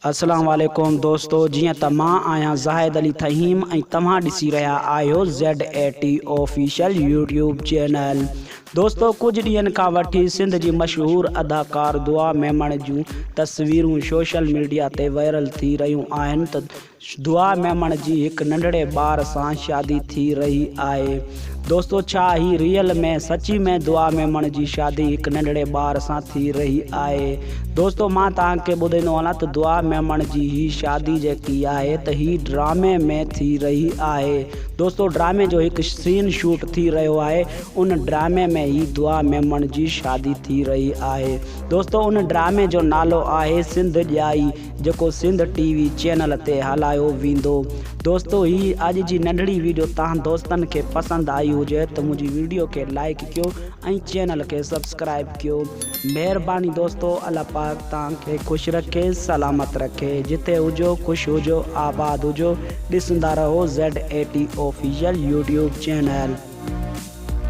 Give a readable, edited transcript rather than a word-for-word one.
السلام عليڪم دوستو جيئن ته مان آهيان زاهد علي ٿهيم ۽ توهان ڏسي رهيا آهيو Z A T official YouTube channel دوستو ڪجهه ڏينهن کان وٺي سنڌ جي مشهور اداڪار دعا ميمڻ جون تصويرون سوشل ميڊيا تي وائرل ٿي رهيون آهن ته دعا ميمڻ جي هڪ ننڍڙي ٻار سان شادي ٿي رهي آهي دوستو ڇا هي ريئل ۾ سچي ۾ دعا ميمڻ جي شادي هڪ ننڍڙي ٻار سان ٿي رهي آهي دوستو مان توهان کي ٻڌائيندو هلان ته دعا ميمڻ جي هي شادي جيڪي آهي ته هي ڊرامي ۾ ٿي رهي آهي دوستو ڊرامي جو هڪ سين شوٽ ٿي رهيو آهي ان ڊرامي ۾ هي دعا ميمڻ جي شادي ٿي رهي آهي دوستو ان ڊرامي جو نالو آهي سنڌ ڄائي جيڪو سنڌ ٽي وي چينل تي هلايو ويندو. دوستو هي اڄ جي ننڍڙي ويڊيو توهان دوستن کي پسند آئي هجي ته منهنجي ويڊيو کي لائيڪ ڪيو ۽ چينل کي سبسڪرائيب ڪيو مهرباني دوستو الله پاڪ توهان کي خوش رکي سلامت رکي جتي هجو خوش هجو آباد هجو ڏسندا رهو Z A T official YouTube channel.